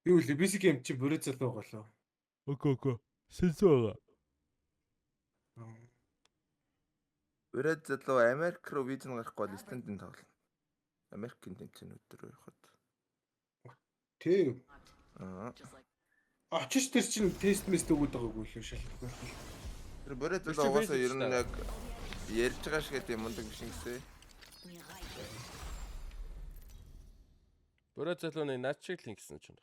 Юу лээ BC game чи бүрээ залуу байгаа лөө. Окей окей. Сэнсүү байгаа. Бүрээ залуу Америк руу виз нь гарахгүй бол стендин тоглоно. Америкийн тэмцээн өдөр явахад. Тий. Аа. Очиж тэр чин тест мэст өгöd байгаагүй лөө шалахгүй. Тэр бүрээ Тэр залуу чинь угаасаа ер виз нь шүү дээ. яг ярьж байгаа шиг тийм мундаг биш юм гэсэн. Бүрээ залууны над шиг л ингэсэн чинь.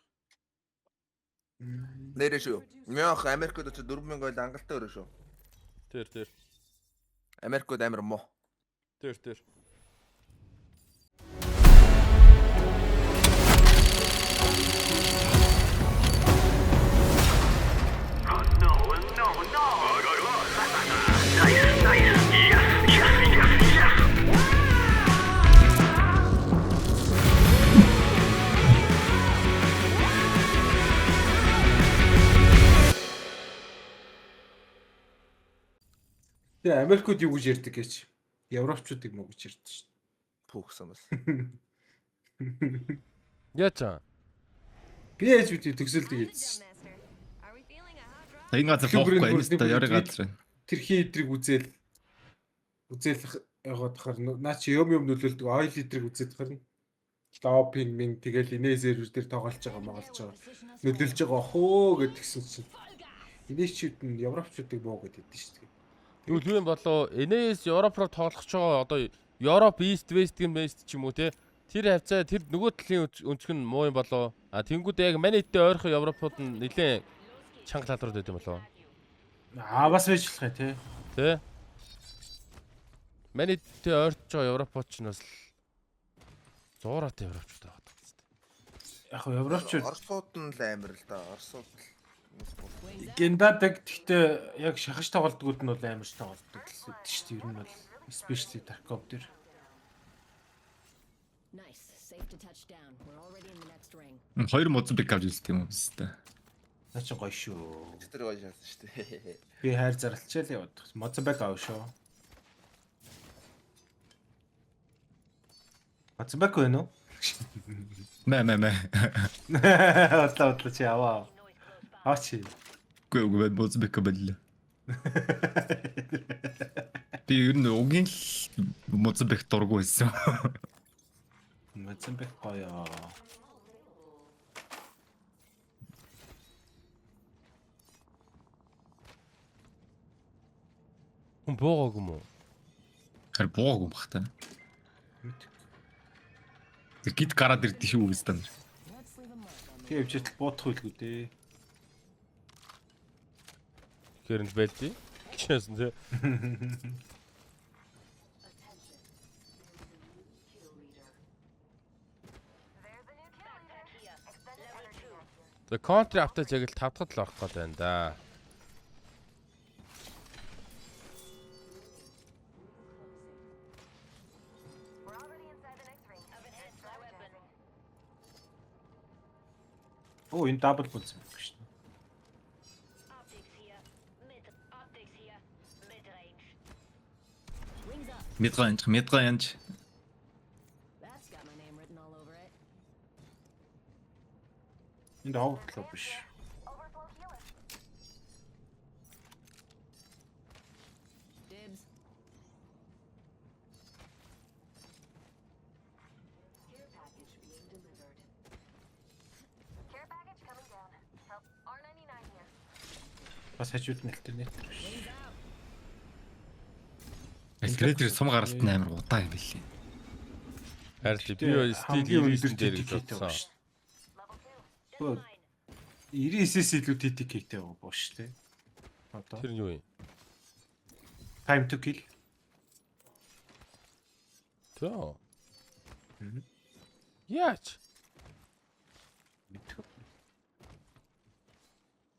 Нэрээ шүү. Мёх Америкт очиж 4000 гойл хангалттай өрөө шүү. Тэр тэр. Америкууд амар муу. Тэр тэр. Тэгээ Америкууд юу гэж ярьдаг гэж. Европчуудыг муу гэж ярьдаг шүү. Пүүхсэн бас. Яаж аа? Би яаж үгүй төгсөлдөг гэсэн шүү. Энэ газар Клуб лоохгүй бүр энэ та ёры газар байна. Тэр хий идрийг үзэл үзэл яваад хахаар наа чи юм юм нөлөөлдөг ойл идрийг үзээд хахаар допинг минь тэгэл инээ сервер дээр тоглож байгаа моголж байгаа нөлөөлж байгаа хөө гэдгсэн чинь инээчүүд нь европчуудыг муу гэдэг шүү дээ. Тэгвэл юу юм болоо? NAS Европ руу тоглох ч байгаа одоо Европ East West гэн West ч юм уу те. Тэр хавцаа тэр нөгөө талын өнцг нь муу юм болоо. А тэнгууд яг манай эдтэй ойрхон Европууд нь нэлээд чанга талрууд байд юм болоо. Аа бас байж болох юм тий. Тэ? Манай эдтэй ойртож байгаа Европууд ч бас л зуураатай Европчууд байгаа даа. Яг хөө Европчууд Оросууд нь л амар л да. Оросууд л Гендадаг гэхдээ яг шахаж тоглолтгууд нь бол амар ш тоглолтдог л гэдэг шүү дээ. Ер нь бол especially Tarkov дээр. Nice. Safe to touch down. We're already in the next ring. Хоёр Мозамбик авч ирсэн юм уу биз дээ. Наа чи гоё шүү. тэр гоё шаасан шүү дээ. Би хайр зарлчаал яваад. Мозамбик аав шүү. Мозамбик байна уу? Мэ мэ мэ. Бодлоо бодлоо чи аваа. Аваа чи. Үгүй үгүй Мозамбик боллоо. Би ер нь угийн л Мозамбик дургу байсан. Мозамбик гоё. Хүн буугаагүй юм уу? Харин буугаагүй юм бах та. Гид гараад ирдэ шүү гэж та. Let's leave a mark on Тэг явж идэл буудах үйлгүй дээ. Тэгэхээр нь байлди. Гэжсэн те. The country update яг л 5 дахь л орох гээд байна да. Оо энэ дабл Мозамбик шүү. Wings up. Мэдгаа янж, мэдгаа янж. That's got my name written all over it. Энд overflow биш. Dibs. Care package coming down. Help R99 here. Бас хажууд нь альтернатор биш. Альтернатив сум гаралт нь амар удаан юм билээ. Харин чи би стил хамгийн өндөр 99 дээр гэж TTK-тэй бодсон. шүү. Бөө 99-ээс илүү TTK-тэй байгаа шүү дээ. Одоо Тэр нь юу юм? time to kill. Төө. Яач? Мэдгүй.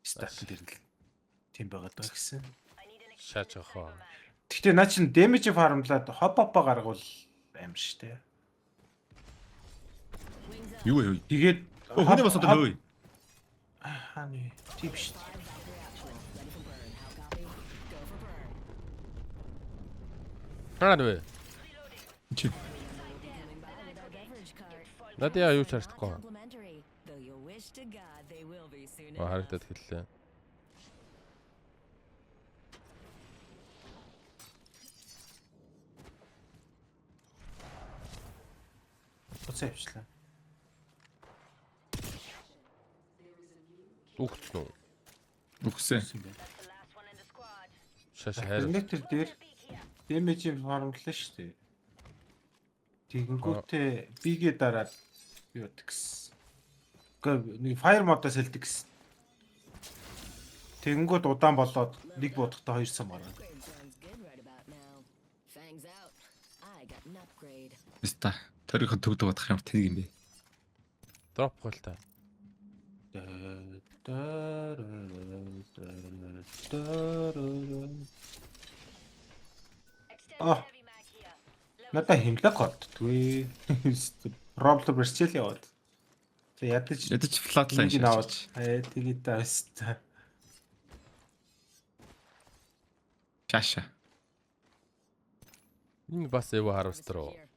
Стат дээр нь л тийм байгаад байгаа гэсэн. Шаач авах. Гэхдээ наа чин damage farm-лаад hop up гаргавал амар шүү дээ. Wings up. Юу вэ? Тэгээд Өө хүний бас одоо нөө. Хааны тийм шүү дээ. Factory actual. Ready for burn. How copy? Go for burn. Хаана вэ? Чи Coming by with our beverage cart. Надад яа юу ч харагдахгүй. Complimentary, though you'll wish Wish to God they will be soon Оо enough. харагдаад хэллээ. Буцаа явчлаа. Үгцэн үү? Үхсэн. The last one in the squad. Шаш хайр. Терминатор дээр дэмэжийн формлаа шүү дээ. Тэгэнгүүтээ бигээ дараад юу гэсэн. Гэхдээ нэг fire mode-оос хэлдэг гэсэн. Тэгэнгүүт удаан болоод нэг будахтаа хоёр сум гараад. Upgrade sounds good right about now. Fangs out. I got an upgrade. Биста. Төрийнхөө төгдөг бодох юм тэнэг юм бэ. Дроп гол та. Extended Ah. heavy mag here. Level Надаа хэмлэг голддгүй. Проблем барьчаал яваад. Тэг ядаж Ядаж flatline нэг нь аваад шааж. ээ тэгээд тааштай. Шааша. Энэ бас эво harvester уу? Here.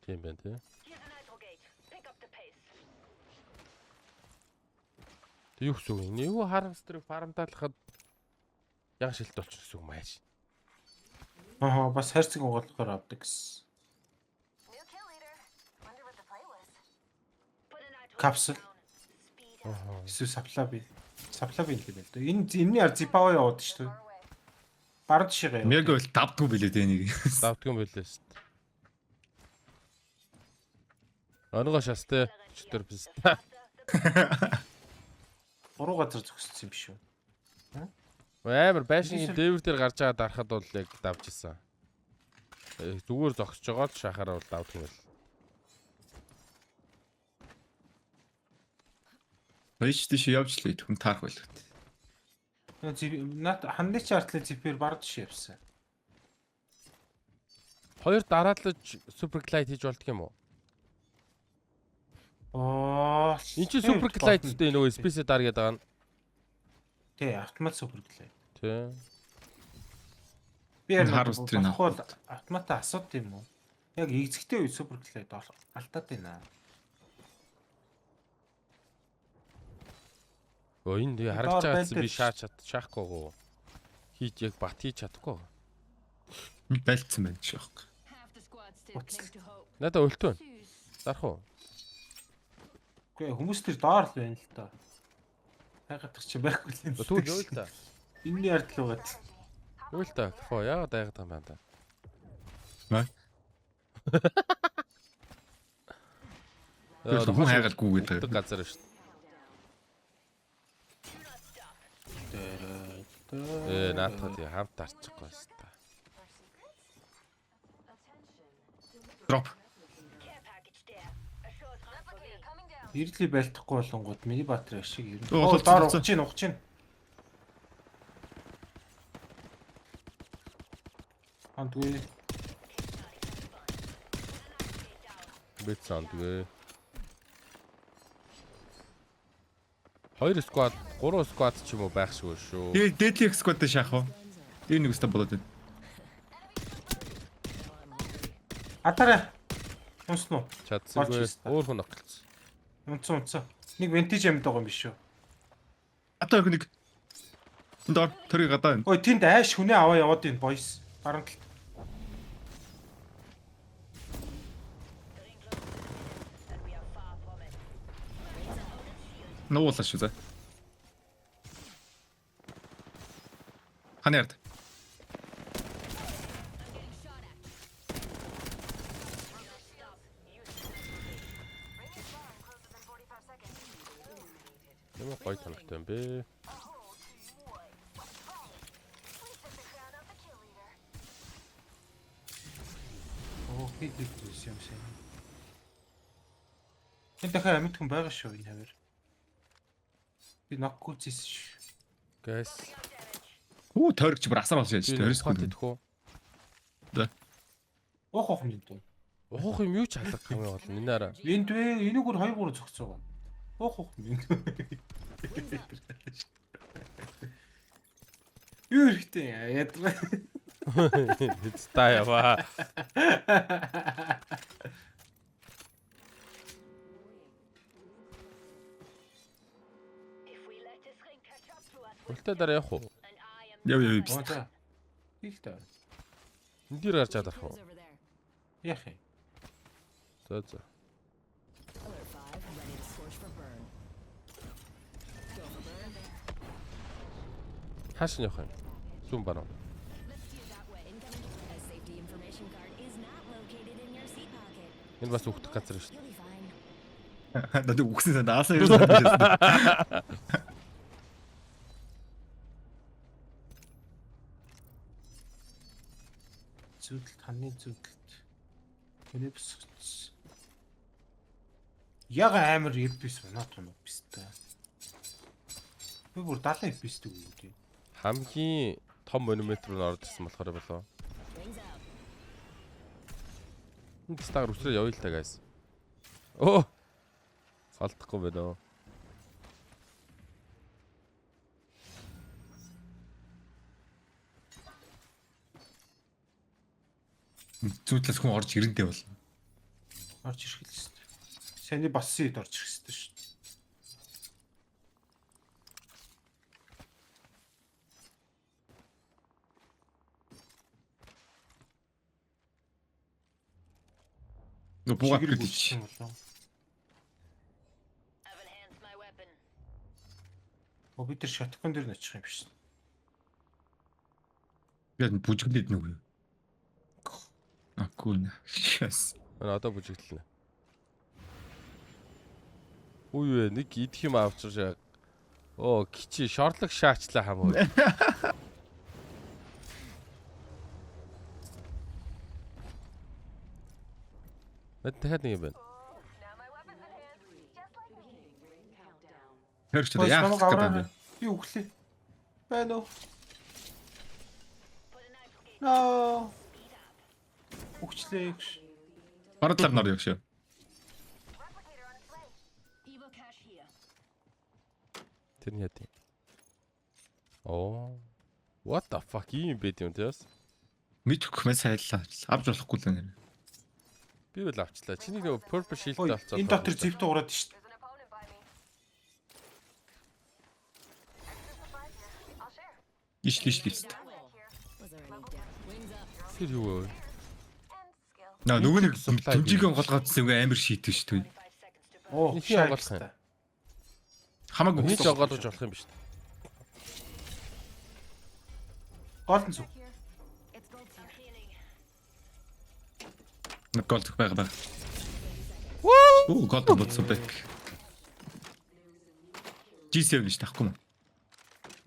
Тийм байна тий. Here's a nitro gate. Pick up the pace. Тэг юу гэсэн үг юм? Эво harvester-ыг фармдаалахад яг шилт болчих гэсэн үг мааш. Аа бас хайрцаг угаалгаар авдаг гэсэн. New kill leader. Wonder what the play was. Put a nitro Капсул. down. Speed up. Эсвэл саплаа би. Саплаа би юм байл дээ. Энэ энэний ар зипава яваад шүү дээ. Баруун тишээгээ яваад. Мега бол давдгүй билээ дээ нэг. Давдгүй юм байлээ шүү дээ. Онгоо шас те. Өчтөр биз. Буруу газар зогссон юм биш үү? Амар байшингийн дээвэр дээр гарч байгаа дарахад бол яг давж исэн. Зүгээр зогсож байгаа л шахаар бол давдаг юм байл. Баяж тийш явж л хүн таарах байлгүй. Наад ханны чи артлын зипээр баруун тишээ явсан. Хоёр дараалаж супер глайд хийж болдго юм уу? Аа. Энд чи супер глайд гэдэг нөгөө спейс дар гэдэг байгаа нь. Тий, автомат супер глайд. Тий. Би яг Harvester-ийн болохгүй бол автомата асууд юм уу? Яг эзэгтэй үе супер глайд алдаад байна. Өө энэ тэгээ харагч Доор байгаа гэсэн би байлдаж. шаач чад шаахгүй гоо. Хийж яг бат хийж чадахгүй. Байлцсан байна чи яах. Half the squad still What's- cling to hope. Надаа өлтөө. Дарах уу? Үгүй ээ, хүмүүс тэр доор л байна л доо. Хайгадаг чи байхгүй л юм. Тэгвэл юу л та. Энэний ард л байгаа. Юу л та. Фо яагаад айгаад байгаа юм байна та. Маа. Тэгвэл хүн хайгаалгүй гэдэг. Өгдөг газар шүү дээ. Наатахад яа хамт арчихгүй байсан та. Дроп. Care package there. A short run for me. Coming down. Ирлий байлтахгүй болонгууд миний баатар ашиг ер нь. Оо, Оо, доор тулцсан. ухаж гин ухаж гин. Андгүй. Бит сандгүй. Хоёр squad, гурван squad ч юм уу байх шиг шүү. Тэгээ Deadly Squad-д шаах уу? Тэр нэг өстө болоод байна. Атаарай. Унсан уу? Чадсангүй. Болж ирсэн. Өөр хүн огтлцсон. Унсан унсан. Нэг винтаж амьд байгаа юм биш үү? Одоо их нэг. Энд доор төрийг гадаа байна. Ой, тэнд айш хүнээ аваа яваад байна, boys. Баруун талд. The ring closes in minutes, and we are far from it. Нуулаа шүү за. Ханы ард. Ring is far and closes in 45 seconds. Ямар гоё тоногтой юм бэ? A whole team wiped. What a play. We took the crown off the kill leader. Оо, хэд хэд юм шиг. Энэ дахиад амьд хүн байгаа шүү энэ хавар. Би нокгүйцсэн шүү. Guys, Хүү тойрогч бүр асар болсон яаж би тойрсгүй. ухаат идэх үү? За. Уух уух юм дүү. Ухах юм юу ч алга хамгийн гол нь энэ араа. Энд вэ? Энүүгээр 2 3 зогсоо байгаа. Уух уух юм. Юу хэрэгтэй ядраа. Та яваа. Үлтэй дараа явах уу? Яв яв биш. Оо за. Их та. Энд дээр гарч чадах уу? Over there. Яах юм? За за. Alert 5, ready to scorch for burn. Go for burn. Хааш нь явах юм? Зүүн баруун. Let's steer that way. Incoming. A safety information card is not located in your seat pocket. Энэ бас үхтэх газар шүү дээ. You'll be fine. Надад үгсэн санд аасан юм байна. Зүудэлт ханны зүудэлт. Тэний босгоц. Яг амар FPS унаад унаа бистэ. Би бүр 70 FPS дэг үү тий. Хамгийн том монумент руу н орж ирсэн болохоор болоо. Wings out. Энд стагар үсрээ явъя л та guys. Оо. Салдахгүй байна оо. Зүүн талаас хүн орж ирэндээ болно. Орж ирэх л хэвээр. Саний бассан хэд орж ирэх хэвээр шүү. Нөгөө буугаад Чигэр гэдэг гүйцсэн чи. болов. I've enhanced my weapon. Оо бид тэр шоткон дээр нь очих юм биш. Би бүжиглээд нүг. Акгүй нэ. Yes. Манай одоо бүжиглэнэ. Үгүй ээ нэг идэх юм авчиршаа. Оо кичи шорлог шаачлаа хамуу. Мэд дахиад нэг юм байна. Now my weapon's enhanced. Just like me. Тэр ч яах Намайг гэдэг юм авраарай. бэ? Би өглөө. Байна уу? Ноо. Өгчлээ гэж. Баруун талаар нор явах шүү. Replicator on its way. Evo cache here. Тэр нь яа тийм. Оо. What the fuck ийм байд юм те бас. Мэдхгүй мэн сайллаа. Авч болохгүй л нэр. Би бол авчлаа. Чиний нөгөө purple shield Ой, авцаа. энэ дотор зэвт уураад шүү. There's an opponent by me. Extra supplies here. I'll share. Иш иш иш. Was there any doubt? Wings up. Тэр юу вэ? And skill. Наа нөгөө нэг Supply түмжигийн голгоодсон юм амар шийтгэв шүү дээ. 5 seconds to burn. Оо, Нэг юм онгойлох юм. Хамаагүй Энийг ч өгсөн. онгойлгож болох юм биш үү? Гол нь зүг. Here. It's gold tier. Healing. Нэг гол зөх байгаа байгаа. Оо гол бодсон бэк. G7 гэж таахгүй юм.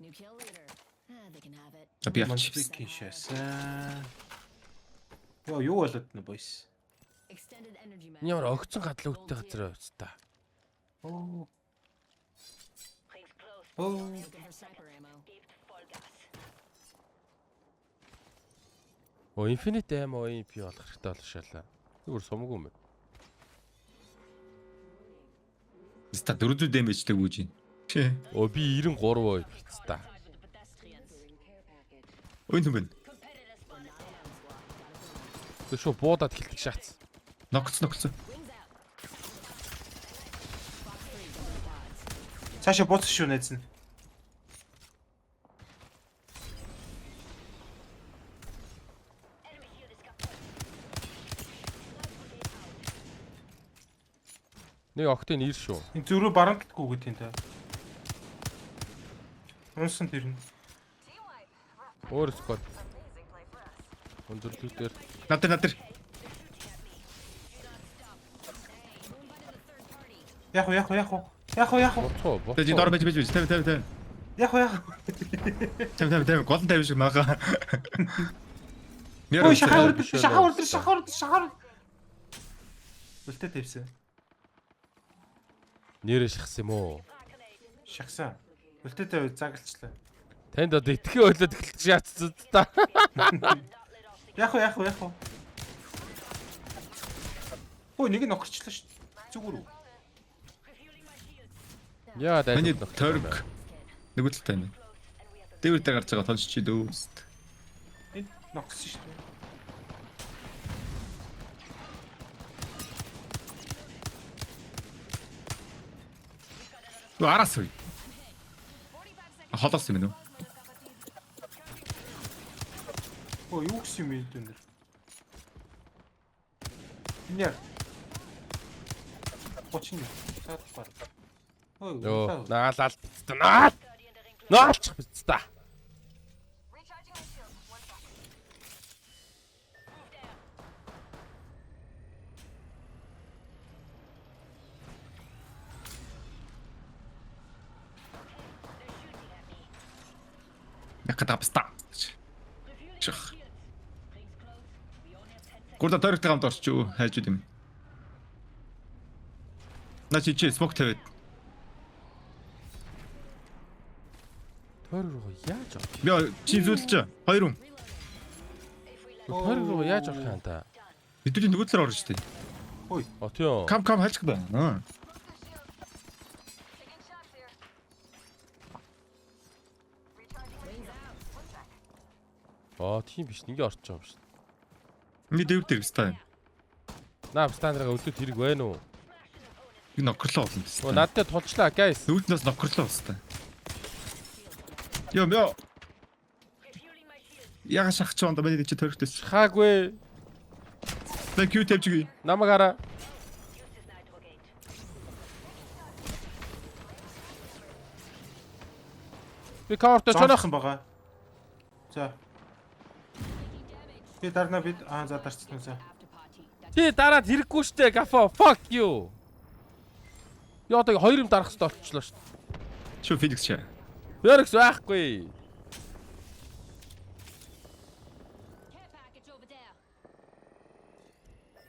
New kill leader. Ah, they can have it. За би авчих. Мансбик шаасан. Йоо, юу болоод нэ бойс? Extended energy mag. Энэ ямар огцон гадал өвдтэй газар явц та. Оо. Rings close. Оо. Looking for sniper ammo. Give full gas. Оо Infinite ammo AMP болох хэрэгтэй болшаалаа. Би бүр сумгүй юм байна. Ста 400 дэмэжтэй гүйж байна. Чи. Оо би 93 ой бэлц та. Five with the pedestrians. Өн юм бэ? Competitor spotted. Тэг шүү буудаад эхэлдэг шаац. Ногц ногц. Wings out. Fox 3, double pods. Цаашаа бууцсан шүү найз нь. Enemy here is got point. Нэг октын ир шүү. Энэ зөрүү баруун талд гүгээд тийм та. Унсан тэр нь. Team wipe. Rough Өөр squad Amazing play for us. өндөрлөг дээр Над дээр над дээр. Яг уу, яг уу, яг уу. Яг уу, яг уу. буцуу буцуу. Тэгээ дор байж байж байж 50 50 50. Яг уу, яг уу. 50 50 50 гол нь 50 шиг мага. Ой, шахаа Нэр урд, шахаа урд, шахаа урд, шахаа урд. Үлдээ тавьсан. Нэрээ шахсан юм уу? Шахсан. Үлдээ тавь загалчлаа. Танд одоо итгэхээ ойлоод эхэлж шаацсан та. Яг уу, яг уу, яг уу. Ой, нэг нь огорчлоо шүү. Зүгээр үү? Яа дайд. Миний тойрог нөгөө талтай байна. Дээвэр дээр гарч байгаа тонч чи дөө. Энэ ногсон шүү дээ. Юу араас үе. Холоос юм уу? Оо юу гэсэн юм бэ энэ дэр? Энэ яа. 30 цаад баг. Ой. Йоо, наалал бицтэй. Наал. Наалчих бицтэй. Recharging my shield. One sec. Яката баста. Чих. Гурда тойрогтой хамт орчих юу хайжууд юм. На чи смок тавиад. Тойрог руу яаж орох? Би чи зүйлж хоёр юм. Тойрог руу яаж орох юм та? Хэдүүлийн нөгөө талаар орж штэ. О тийм. Кам кам хальчих байна. Аа. Taking shots here. Recharging my shield. One sec. Оо тийм биш. Ингээ орчих юм шүү. Миний дэвэр дээр баста. Наа стандараа өдөрт хэрэг байна уу? Би нокрлоо болно Оо баста. надтай тулчлаа guys. Нүүднээс нокрлоо баста. Йоо мё. Яга шахаж чонд миний чи тойрогтойс. Хаагүй. На Q тавьж өгье. Намайг хараа. Би cover-тай чонох. Чонох байгаа. За. Би дарна бид аа за дарцсан за. After party. That Чи дараад хэрэггүй штэ гафо. Fuck you. Яа одоо хоёр юм дарах хэрэгтэй болчихлоо штэ. Шүү Феникс чаа. Феникс байхгүй. care package over there.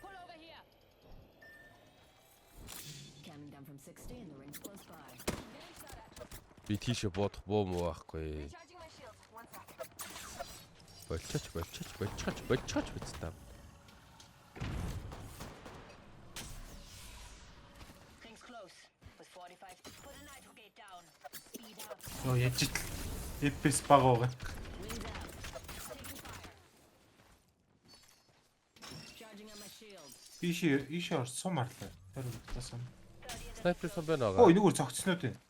Pull over here. Counting down from 60 and the ring's close by. Би тийшээ буудах буу муу байхгүй. Recharging my shield. One sec. Болчихоч болчихоч болчихоч болчихоч биз та. Ring's close. With 45. Put a nitro gate down. Speed up. Йоо яж итл. FPS баг байгаа. Wings out. Taking fire. Charging on my shield. Ийшээ ийшээ орч сум харлаа. Тэр утасаа. Снайпер сон байна Оо байгаа. энэ өөр зогцснууд байна.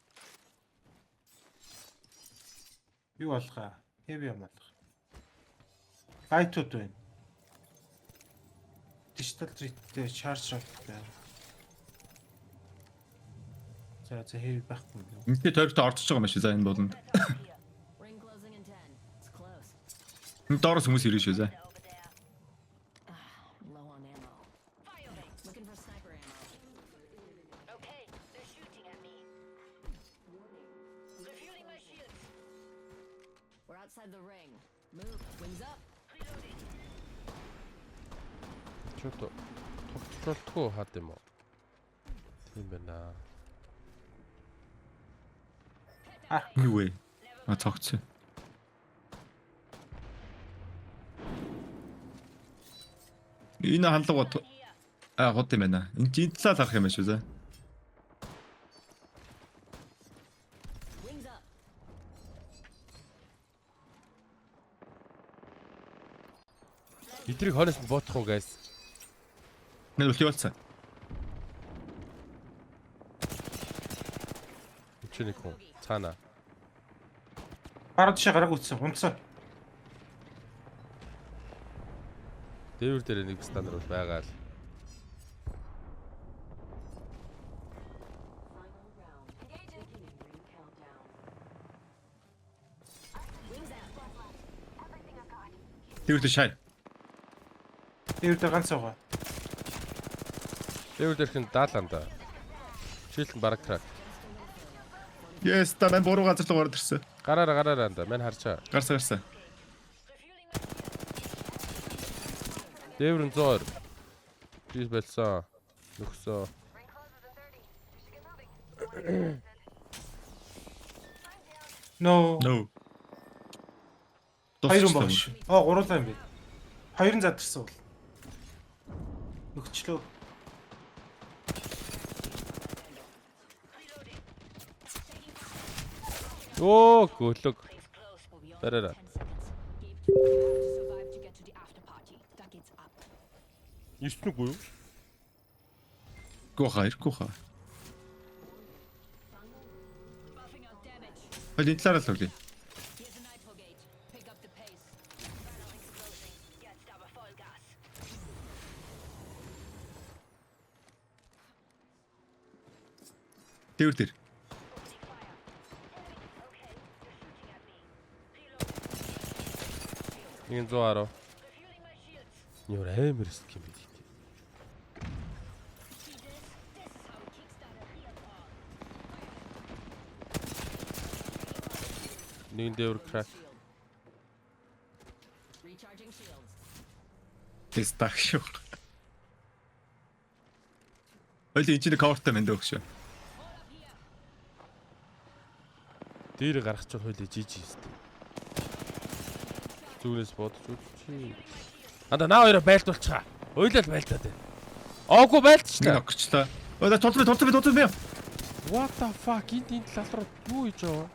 Юу алгаа? Heavy юм алга. Лайтууд байна. Digital rate-тэй charge rate-тэй. За за heavy байхгүй юм. Энэтэй тойрогтой орчиж байгаа юм шиг за энэ болонд. Ring closing in 10. It's close. Энэ доороос хүмүүс ирнэ шүү за. Low on ammo. Looking for sniper ammo. Okay, they're shooting at me. Refueling my shields. We're outside the ring. Move. Wings up. Reloading. Чот тогтцолтгүй хаад юм уу? Тийм байна. Юу вэ? А цогцсон. Энэ хандлага а хот юм байна. Энэ чи энэ талаар харах юм байна шүү за. Wings up. Эдрийг хойноос нь буудах уу guys? Нэг үлээ болсон. Чи нэг хүн цаана. Баруун тишээ гараг үтсэн. Унтсан. Дээвэр дээр нэг стандар бол байгаа л. Everything I've got. Дээвэр шай. Тэр дээр ганц байгаа. Дээвэр дээрх нь дааланда. Шилтэн бараг крак. Yes, та мен буруу газар руу ороод ирсэн. Гараараа гараараа анда. Мань харчаа. Гарсан гарсан. Дээвэр нь 120. Би болсон. Нөхсөө. Ring closes in 30. We should get moving. No. No. Хоёр юм баг шүү. Оо гурлаа юм бэ. Хоёр нь задарсан бол. Нөгчлөө. Өө гөлөг. Ring's close. We'll be on Бараараа. 10 seconds. Keep you have to survive to get to the after party. That gets up. Ирсэн үгүй юу? Ирэхгүй хаа, ирэхгүй хаа. Buffing out damage. Хоёул энэ талаараа л тоглоё. Here's a nitro gate. Pick up the pace. Closing. Jetzt aber Vollgas. Дээвэр дээр. Opening fire. Enemy. Okay, they're shooting at me. Reload. Нэг нь 110. Refueling my shields. Юу амар риск юм бэ гэдэг. See this? This is how we kickstart a real war. Нэг нь дээвэр crack. Recharging shields. Тест ах шүү. Хоёул энэ чинь cover-тай байна дөө шүү. Дээр гарах чинь хоёлаа жижиг хийстэй. Зүгнээс бодож үзчихье. Анда наа хоёроо байлдуулчихаа. Ойлол байлдаад байна. Оогүй Нэг байлдчихлаа. нокчлаа. Ой тулцсан тулцсан тулцсан бэ. What the fuck энд энэ тал руу юу хийж байгаа?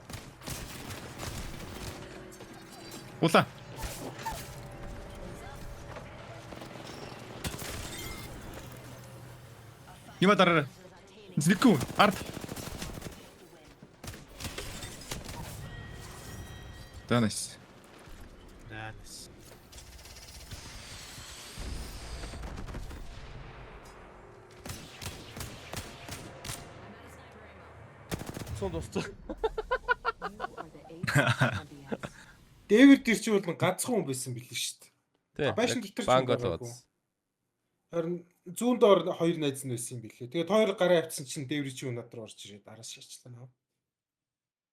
Улаа. Юма дараарай. Зникүү ард. За nice. Nice. Цун дууссан. You are the Apex champions. Дээвэр дээр чи бол ганцхан хүн байсан билээ шүү дээ. Тий. Байшин дотор ч Банго л байгаагүй. бодсон. Харин зүүн доор хоёр найз нь байсан юм билээ. Тэгээд хоёр гараа авчихсан чинь дээвэр чи над руу орж ирээд араас шаачлаа.